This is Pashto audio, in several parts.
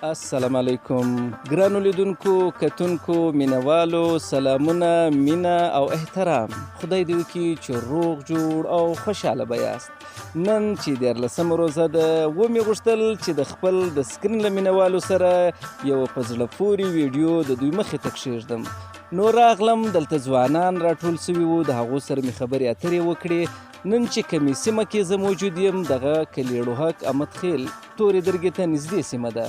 السلام علیکم ګرانو لیدونکو، کتونکو، مینوالو، سلامونه، مینه او احترام. خدای دې وکړي چې روغ جوړ او خوشحاله به یاست. نن چې 13مه روزه ده، ومې غوښتل چې د خپل د سکرین له مینوالو سره یوه په زړه پورې ویډیو د دوی مخې ته کښېږدم. نو راغلم، دلته ځوانان راټول سوي وو، د هغو سره مې خبرې اترې وکړې. نن چې کومې سیمه کې زه موجود یم، دغه کلیړوهک احمدخیل تورې درګې ته نږدې سیمه ده.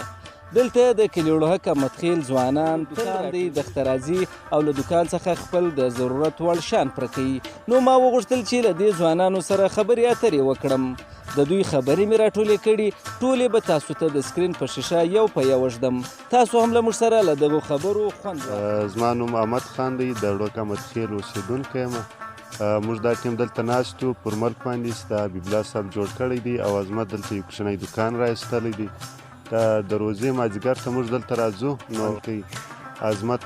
دلته د کلیړوهک احمدخیل ځوانان دوکان دی، دښته راځي او له دوکان څخه خپل د ضرورت وړ شیان پوره کوي. نو ما وغوښتل چې له دې ځوانانو سره خبرې اترې وکړم. د دوی خبرې مې راټولې کړي، ټولې به تاسو ته د سکرین په شیشه یو په یو ږدم. تاسو هم له موږ سره له دغو خبرو خوند واخلئ. زما نوم احمد خان دی، د ړوک احمدخیل اوسېدونکی یم. موږ دا ټیم دلته ناست یو پر ملک باندې چې د حبیب الله صاحب جوړ کړی دی او عظمت دلته یو کوچنی دوکان را ایستلی دی. د روزې مازدیګر ته موږ دلته راځو، نو عظمت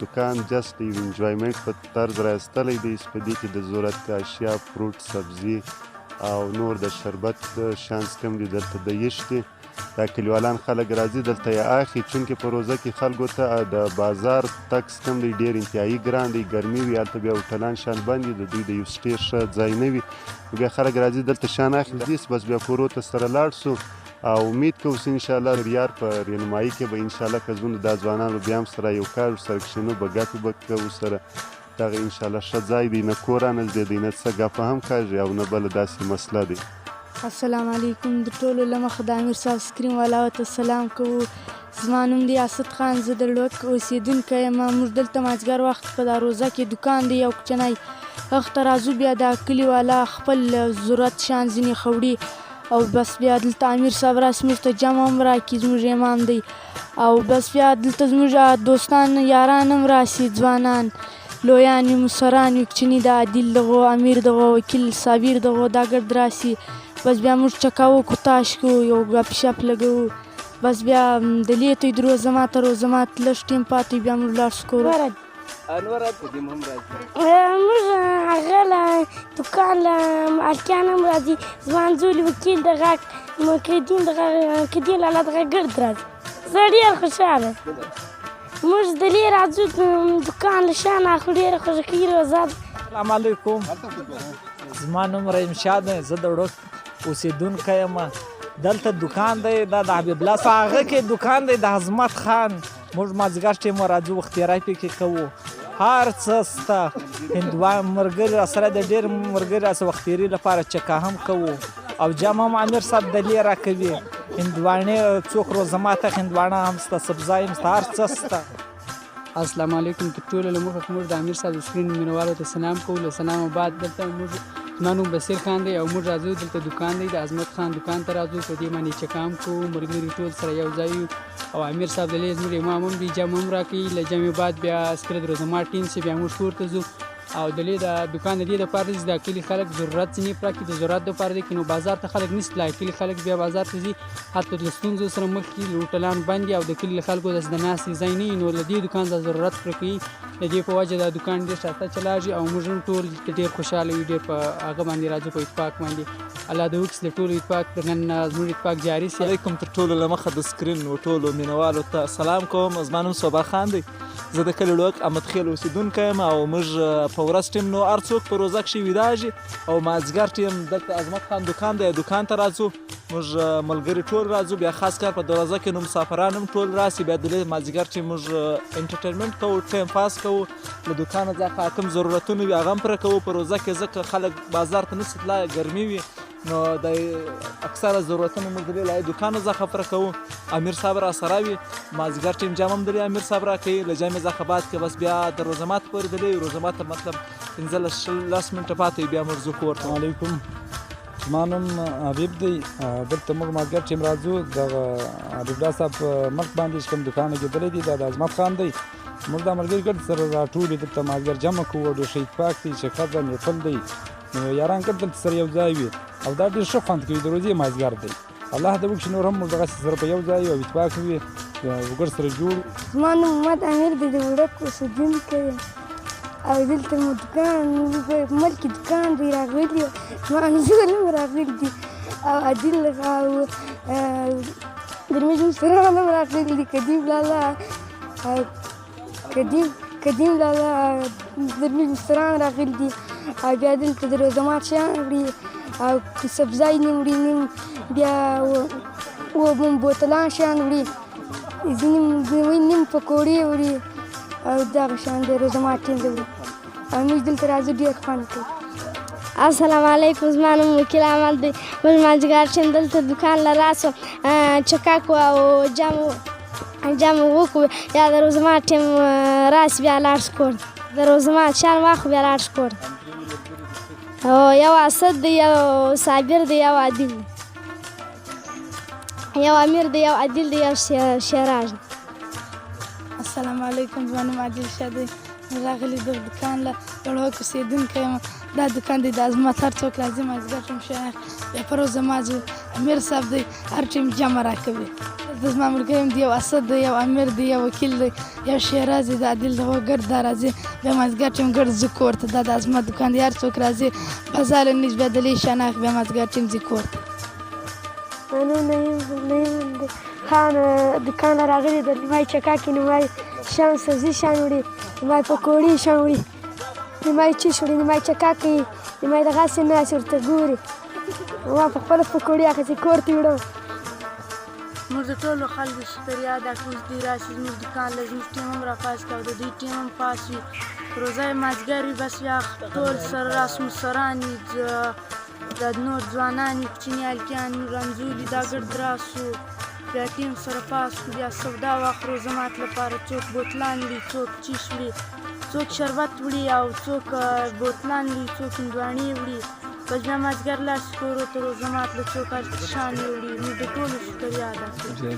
دوکان جست د یو انجوایمنټ په طرز را ایستلی دی چې په دې کې د ضرورت اشیا، فروټ، سبزي او نور د شربت شیان کوم دي دلته د یش دي. دا کلیوالان خلک راځي دلته یې اخلي، چونکې په روزه کې خلکو ته د بازار تکس کم دی، ډېر انتهایي ګران دی، ګرمي وي، هلته بیا هوټلان شیان بند دي، د دوی د یو سټې ښه ځای نه وي، بیا خلک راځي دلته شیان اخلي. بس بیا کورو ته سره لاړ سو او امید کوو چې انشاءالله ریار په رهنمایي کې به انشاءالله که زموږ دا ځوانان به بیا هم سره یو کار سره کښېنو، به ګپې به کوو سره. دغه انشاءالله ښه ځای دی، نه کور رانږدې دی، نه څه ګپه هم کاږي او نه بله داسې مسله دی. السلام علیکم. د ټولو له مخه د امیر صاحب سکرین والاو ته سلام کوو. زما نوم دی اسد خان، زه د لوک اوسېدونکی یم. موږ دلته مازدیګر وخت په دا روزه کې دوکان دی یو کوچنی، هغه ته راځو. بیا دا کلي والا خپل ضرورت شیان ځینې خوړي او بس بیا دلته امیر صاحب راسي موږ ته جمع هم راکړي، زموږ امام دی. او بس بیا دلته زموږ دوستان یاران هم راسي، ځوانان لویان یو، مسران یو، کوچني د عادل دغو، امیر دغو، وکیل صابر دغو، دا ګرد راسي. بس بیا موږ چکا وکړو، تاش کوو، یو ګپ شپ لګوو. بس بیا د لیتوی د روزه ماته روزه مات لږ ټیم پاتې، بیا موږ لاړ شو کور. انور په دې هم راځي. موږ هغه له دوکان له الکیان هم راځي، زما انځولي وکیل دغه، مکدین دغه، کدین لالا دغه ګرد راځي. زه ډېر خوشحاله. موږ د لې راځو دوکان له شیان اخلو، ډېره خوښي روزه ده. السلام علیکم، زما نوم رحیم شاه دی، زه د ړوک اوسېدونکی یم. دلته دوکان دی، دا د حبیب الله په هغه کې دوکان دی د عظمت خان. موږ مازدیګر ټیم راځو، وختیرای پکې کوو، هر څه سته. هندوان ملګري راسره دی، ډېر ملګري راسره وختیري لپاره چکا هم کوو او جمع هم امیر صاحب د لې راکوي. هندواڼې څوک روزه ماته هندواڼه هم سته، سبزی هم سته، هر څه سته. السلام علیکم. تر ټولو له مخه موږ د امیر صاحب د سکرین مینوالو ته سلام کوو. له سلام بعد دلته موږ، زما نوم بصیر خان دی او موږ راځو دلته دوکان دی د عظمت خان دوکان ته راځو، په دې باندې چکام کوو، ملګري ټول سره یو ځای یو او امیر صاحب د لې زموږ امام هم دی، جمع هم راکوي. له جمع بعد بیا سکره د روزه مات ټیم سي، بیا موږ کور ته ځو. او د لې دا دوکان د دې لپاره دی چې دا کلي خلک ضرورت ځینې پوره کړي، د ضرورت دپاره دی، که نو بازار ته خلک نشي تللی، کلي خلک بیا بازار ته ځي، هلته له ستونزو سره مخ کړي، له هوټلان بند دي او د کلي له خلکو داسې د ناستې ځای نه وي، نو له دې دوکان څخه ضرورت پوره کوي. د دې په وجه دا دوکان ډېر ښایسته چلاږي او موږ هم ټول ډېر خوشحاله یو، ډېر په هغه باندې راځو په اتفاق باندې. الله دې وکړي چې د ټولو اتفاق نن زموږ اتفاق جاري شي. علیکم. تر ټولو له مخه د سکرین و ټولو مینوالو ته سلام کوم. زما نوم صوبا خان دی، زه د کلي ړوک احمدخیل اوسېدونکی یم او موږ په ورځ ټیم نو هر څوک په روزه کښې ویداږي او مازدیګر ټیم دلته عظمت خان دوکان دی، دوکان ته راځو، موږ ملګري ټول راځو. بیا خاص کار په دروازه کې نو مسافران هم ټول راسي، بیا د مازدیګر ټیم موږ انټرټینمنټ کوو، ټایم پاس کوو، له دوکانه ځخه کوم ضرورتونه وي هغه هم پوره کوو په روزه کې، ځکه خلک بازار ته نشي تللی، ګرمي وي، نو د اکثره ضرورتونه موږ د دې له دوکانه ځخه پوره کوو. امیر صاحب را سره وي، مازدیګر ټیم جام هم د امیر صاحب راکوي. له جامې ځخه بعد کې بس بیا د روزه مات پورې د روزه مات مطلب 15 10 منټه پاتې بیا موږ ځو کور ته. علیکم، زما نوم حبیب دی. دلته موږ مازدیګر ټیم راځو، دغه حبیب الله صاحب ملک باندې چې کوم دوکان لګېدلی دی دا د عظمت خان دی. موږ دا ملګري ګډ سره راټول یو، دلته مازدیګر جمع کوو، ډېر ښه اتفاق دی چې ښځه محفل دی، نو یاران ګډ دلته سره یو ځای وي او دا ډېر ښه خوند کوي. د روزې مازدیګر دی، الله دې وکړي نور هم موږ دغسې سره په یو ځای او اتفاق وي وګړ سره جوړ. زما نوم محمد امیر دی، د وړک اوسېدونکی یم. او دلته مو دکان، په ملک کې دکان دی، راغلي یو، زما انځور هم راغلي دي او عادل او درمېج مشران هم راغلي دي، قدیم لالا او قدیم لالا درمېج مشران راغلي دي. او بیا دلته د روزه مات شیان وړي او سبزی نیم وړي، نیم بیا بوتلان شیان وړي، ځینې نیم پکوړې وړي او دغه شیان د روزه مات ټیم وړي. او موږ دلته راځو، ډېر خوند کوي. السلام علیکم، زما نوم وکیل احمد دی. موږ مازدیګر ټیم دلته دکان له راسو، چکک او جام وکړو، بیا د روزه مات ټیم راسي، بیا لاړ شو کور ته. د روزه مات شیان واخلو، بیا لاړ شو کور ته. یو اسد دی، یو صابر دی، یو عادل دی، یو امیر دی، یو عادل دی، یو شیراز دی. السلام علیکم، زما نوم عادل شاه دی. راغلي دغه دکان له لوړوک اوسېدونکی یم. دا دکان دی د عظمت، هر څوک راځي مازدیګر ټیم شیان بیا په روزه مات امیر صاحب دی، هر ټیم جمع راکوي. دلته زما ملګري هم دي، یو اسد دی، یو امیر دی، یو وکیل دی، یو شیراز دی، د عادل دغه ګرد دا راځي، بیا مازدیګر ټیم ګرد ځو کور ته. دا د عظمت دکان دی، هر څوک راځي بازار نیز بیا د لوی شیان اخلي، بیا مازدیګر ټیم ځي کور ته. زما نوم نعیم دی خان. دکان له راغلي د نیمای چکاکې، نیمای شیان سبزي شیان وړي، نیمای پکوړې شیان وړي، نیمای چیش وړي، نیمای چکاکې، نیمای دغسې ناست ورته ګوري. ما په خپله پکوړې اخیستې کور ته وړم. موږ د ټولو خلکو شکریا ادا کوو چې دوی راشي زموږ دکان له، زموږ ټیم هم راپاس کړي او د دوی ټیم هم پاس وي. روزه یې مازدیګر وي، بس بیا ټول سره راسو، مشران وي، دا نور ځوانان وي، کوچني هلکان، رنځولي، دا ګرد راسو، بیا ټیم سره پاس کړو، بیا سودا واخلو روزه مات لپاره. څوک بوتلان وړي، څوک چیش وړي، څوک شربت وړي او څوک بوتلان وړي، څوک هندواڼې وړي. بس بیا مازدیګر لاړ شي کورو ته روزه مات له، څوک هر شیان وړي. موږ د ټولو شکریا ادا کوو.